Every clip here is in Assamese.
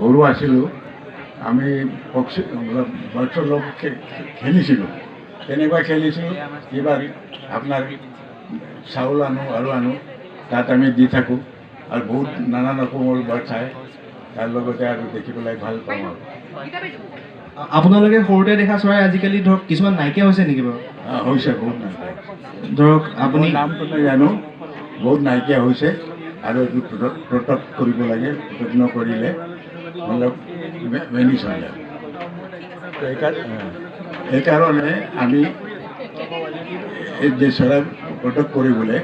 সৰু আছিলোঁ, আমি পক্ষী বাৰ্ডছৰ লগত খেলিছিলোঁ। কেনেকুৱা খেলিছিলোঁ? কিবা আপোনাৰ চাউল আনো আৰু আনো, তাত আমি দি থাকোঁ আৰু বহুত নানা ৰকমৰ বাৰ্ডছ আহে তাৰ লগতে আৰু দেখি পেলাই ভাল পাওঁ আৰু। আপোনালোকে সৰুতে দেখা চৰাই আজিকালি ধৰক কিছুমান নাইকিয়া হৈছে নেকি বাৰু? হৈছে, বহুত নাইকিয়া। ধৰক আপুনি আপুনি নামটো নাজানো, বহুত নাইকিয়া হৈছে আৰু এইটো প্ৰটেক্ট কৰিব লাগে। প্ৰটেক্ট নকৰিলে অলপ ভেনিছ হৈ যাব। সেইকাৰণে আমি এই যে চৰাই প্ৰটেক্ট কৰিবলৈ,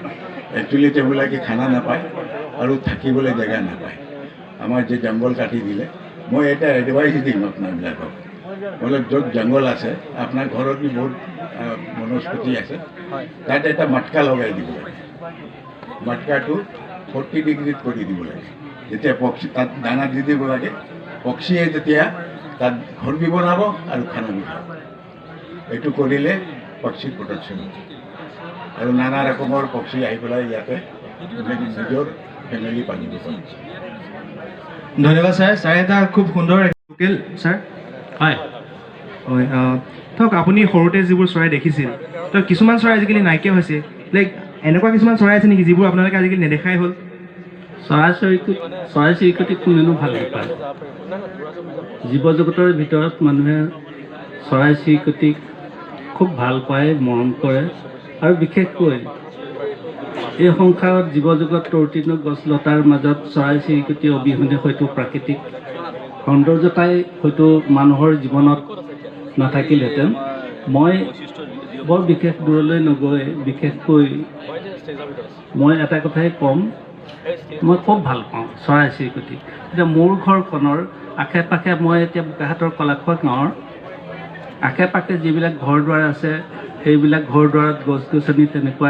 একচুৱেলি তেওঁবিলাকে খানা নাপায় আৰু থাকিবলৈ জেগা নাপায়। আমাৰ যে জংঘল কাটি দিলে, মই এটা এডভাইচ দিম আপোনাবিলাকক, বোলে য'ত জংঘল আছে, আপোনাৰ ঘৰত বি বহুত বনস্পতি আছে, তাত এটা মটকা লগাই দিব লাগে। মটকাটো 40 ডিগ্ৰীত কৰি দিব লাগে। যেতিয়া পক্ষী তাত দানা দি দিব লাগে, পক্ষীয়ে যেতিয়া তাত ঘৰ বি বনাব আৰু খানা বি খাব। এইটো কৰিলে পক্ষীৰ প্ৰটেকশ্যন হ'ব আৰু নানা ৰকমৰ পক্ষী আহি পেলাই ইয়াতে নিজৰ ফেমিলি পালিব পাৰে। ধন্যবাদ ছাৰ। ছাৰ, এটা খুব সুন্দৰ লোকেল ছাৰ। হয়। হয়, ধৰক আপুনি সৰুতে যিবোৰ চৰাই দেখিছিল, তো কিছুমান চৰাই আজিকালি নাইকিয়া হৈছে। লাইক এনেকুৱা কিছুমান চৰাই আছে নেকি যিবোৰ আপোনালোকে আজিকালি নেদেখাই হ'ল? চৰাই চিৰিকটি কোনেনো ভাল নাপায়? জীৱ জগতৰ ভিতৰত মানুহে চৰাই চিৰিকটিক খুব ভাল পায়, মৰম কৰে। আৰু বিশেষকৈ এই সংসাৰত জীৱ জগত তৰুতৃণ গছ লতাৰ মাজত চৰাই চিৰিকটি অবিহনে হয়তো প্ৰাকৃতিক সৌন্দৰ্যতাই হয়তো মানুহৰ জীৱনত নাথাকিলহেঁতেন। মই বৰ বিশেষ দূৰলৈ নগৈ বিশেষকৈ মই এটা কথাই ক'ম, মই খুব ভাল পাওঁ চৰাই চিৰিকটি। এতিয়া মোৰ ঘৰখনৰ আশে পাশে, মই এতিয়া বোকাখাতৰ কলাখোৱা গাঁৱৰ আশে পাশে যিবিলাক ঘৰ দুৱাৰ আছে, সেইবিলাক ঘৰ দুৱাৰত গছ গছনি তেনেকুৱা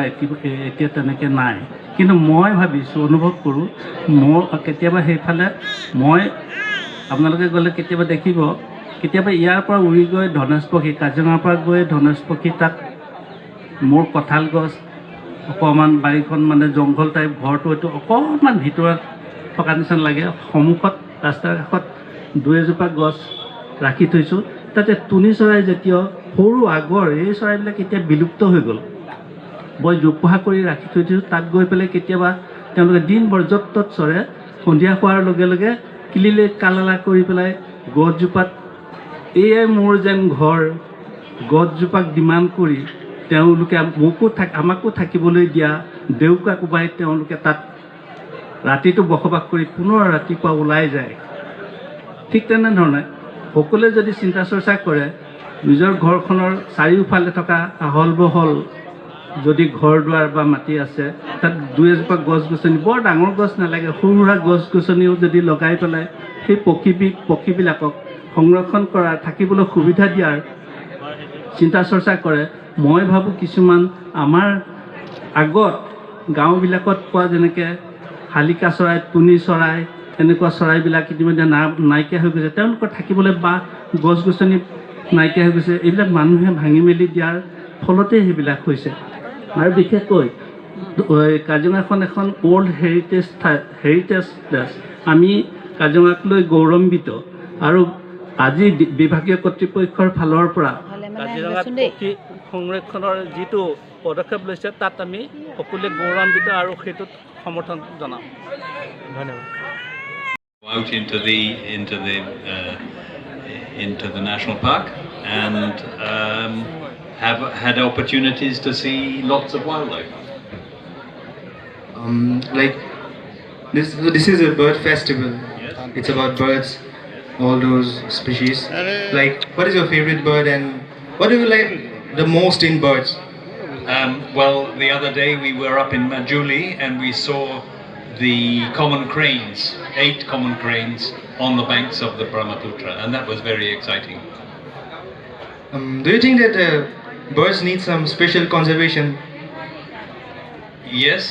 এতিয়া তেনেকৈ নাই। কিন্তু মই ভাবিছোঁ, অনুভৱ কৰোঁ, মোৰ কেতিয়াবা সেইফালে মই আপোনালোকে গ'লে কেতিয়াবা দেখিব, কেতিয়াবা ইয়াৰ পৰা উৰি গৈ ধনেশ পক্ষী, কাজিৰঙাৰ পৰা গৈ ধনেশ পক্ষী তাত মোৰ কঁঠাল গছ অকণমান, বাৰীখন মানে জংঘল টাইপ, ঘৰটো হয়তো অকণমান ভিতৰত থকা নিচিনা লাগে। সন্মুখত ৰাস্তাৰ কাষত দুই এজোপা গছ ৰাখি থৈছোঁ। তাতে টুনি চৰাই জাতীয় সৰু, আগৰ এই চৰাইবিলাক এতিয়া বিলুপ্ত হৈ গ'ল। মই জোপোহা কৰি ৰাখি থৈ দিছোঁ। তাত গৈ পেলাই কেতিয়াবা তেওঁলোকে দিনভৰ য'ত ত'ত চৰে। সন্ধিয়া হোৱাৰ লগে লগে কিলিলি কালালা কৰি পেলাই গছজোপাত এয়াই মোৰ যেন ঘৰ, গছজোপাক ডিমাণ্ড কৰি তেওঁলোকে মোকো থাক, আমাকো থাকিবলৈ দিয়া, ডেউকা কোবাই তেওঁলোকে তাত ৰাতিটো বসবাস কৰি পুনৰ ৰাতিপুৱা ওলাই যায়। ঠিক তেনেধৰণে সকলোৱে যদি চিন্তা চৰ্চা কৰে, নিজৰ ঘৰখনৰ চাৰিওফালে থকা আহল বহল যদি ঘৰ দুৱাৰ বা মাটি আছে, তাত দুই এজোপা গছ গছনি, বৰ ডাঙৰ গছ নালাগে, সৰু সুৰা গছ গছনিও যদি লগাই পেলাই সেই পক্ষীবিলাকক সংৰক্ষণ কৰাৰ, থাকিবলৈ সুবিধা দিয়াৰ চিন্তা চৰ্চা কৰে, মই ভাবোঁ কিছুমান আমাৰ আগত গাঁওবিলাকত পোৱা যেনেকৈ শালিকা চৰাই, টুনি চৰাই, এনেকুৱা চৰাইবিলাক ইতিমধ্যে নাইকিয়া হৈ গৈছে। তেওঁলোকৰ থাকিবলৈ বা গছ গছনি নাইকিয়া হৈ গৈছে। এইবিলাক মানুহে ভাঙি মেলি দিয়াৰ ফলতেই সেইবিলাক হৈছে। আৰু বিশেষকৈ এই কাজিৰঙাখন এখন ৱৰ্ল্ড হেৰিটেজ ঠাই, হেৰিটেজ প্লেচ। আমি কাজিৰঙাক লৈ গৌৰৱান্বিত আৰু আজি বিভাগীয় কৰ্তৃপক্ষৰ ফালৰ পৰা নহ'লে মানে কাজিৰঙাত আহিবাচোন দেই। পক্ষী সংৰক্ষণৰ যিটো পদক্ষেপ লৈছে, তাত আমি সকলোৱে গৌৰৱান্বিত আৰু সেইটোত সমৰ্থন জনাম। ধন্যবাদ। Out into the national park and have had opportunities to see lots of wildlife. Like this, so this is a bird festival. Yes. It's about birds, all those species. Like, what is your favorite bird and what do you like the most in birds? Well, the other day we were up in Majuli and we saw the common cranes, eight common cranes on the banks of the Brahmaputra, and that was very exciting. Do you think that birds need some special conservation? Yes,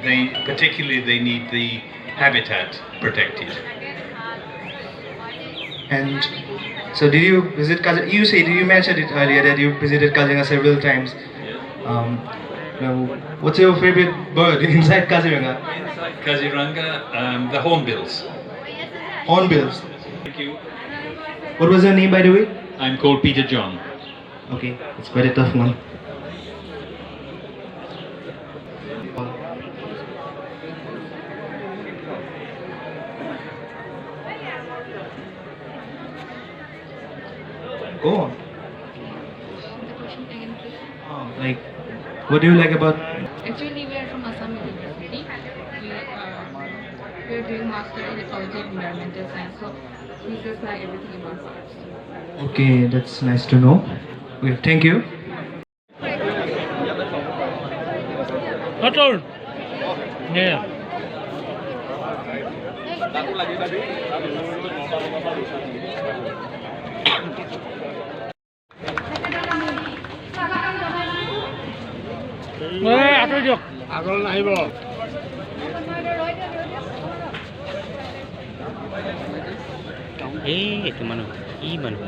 they particularly they need the habitat protected. And so, did you visit Kaziranga? You say, did you mention it earlier that you visited Kaziranga several times? Now, what's your favorite bird inside Kaziranga? Inside Kaziranga, the hornbills. Hornbills. Thank you. What was your name, by the way? I'm called Peter John. Okay, it's quite a tough one. Go on. The question again, please. Like, what do you like about? Actually, we are from Assam University. We are doing master in ecology and environmental science. So we just like everything about birds. Okay, that's nice to know. Okay, thank you. Atul. Yeah. স্বাগতম জনাইছোঁ। এই আঁতৰি দিয়ক। আগলৈ নাহিব। ৰৈ দিয়ক, ৰৈ দিয়ক। এই এইটো মানুহ কি মানুহ?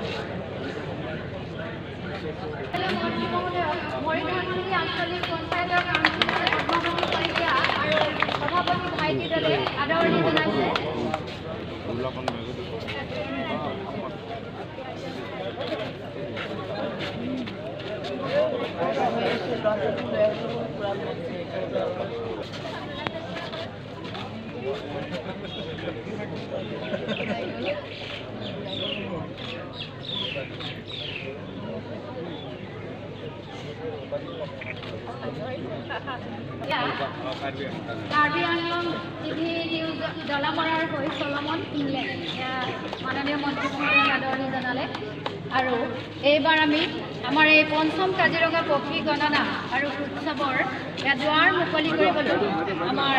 মন্ত্ৰী মহোদয়ক মৰিধনশিৰি আঞ্চলিক পঞ্চায়তৰ কাউন্সিলৰ পদ্মমণি শইকীয়া আৰু সভাপতি ভাইটি দলে আদৰণি জনাইছে। কাৰ্বি আংলং টিভি নিউজ ডলামৰাৰ হৈ চলমন ইংলেণ্ড, এয়া মাননীয় মন্ত্ৰী মহোদয়ক আদৰণি জনালে। আৰু এইবাৰ আমি আমাৰ এই পঞ্চম কাজিৰঙা পক্ষী গণনা আৰু উৎসৱৰ এয়া দুৱাৰ মুকলি কৰিবলৈ আমাৰ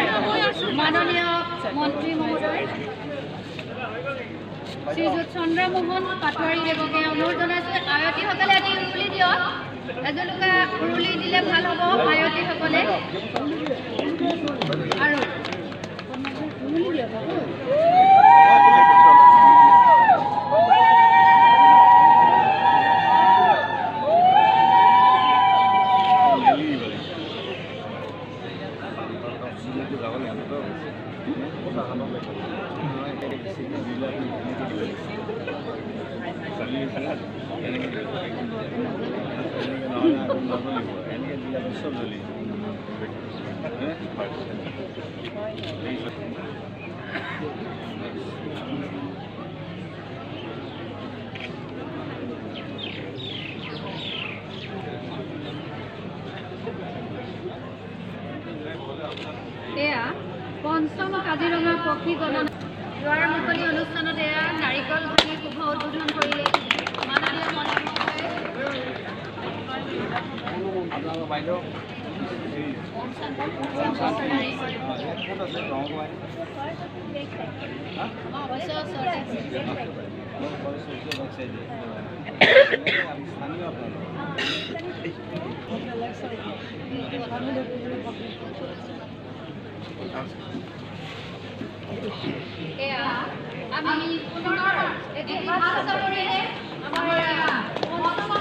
মাননীয় মন্ত্ৰী মহোদয় শ্ৰীযুত চন্দ্ৰমোহন পাটোৱাৰী দেৱকে অনুৰোধ জনাইছোঁ। আয়তীসকলে এটি উৰুলি দিয়ক, এজোলোকা উৰুলি দিলে ভাল হ'ব আয়তীসকলে। আৰু এয়া পঞ্চম কাজিৰঙা পক্ষী গণনা দুৱাৰ মুকলি অনুষ্ঠানত এয়া নাৰিকল ভাঙি শুভ উদ্বোধন কৰিলে মাননীয় মন্ত্ৰী মহোদয়ে। ওচৰতে আছে। এয়া আমি পুনৰ এটি হাত চাপৰিৰে আমাৰ পঞ্চম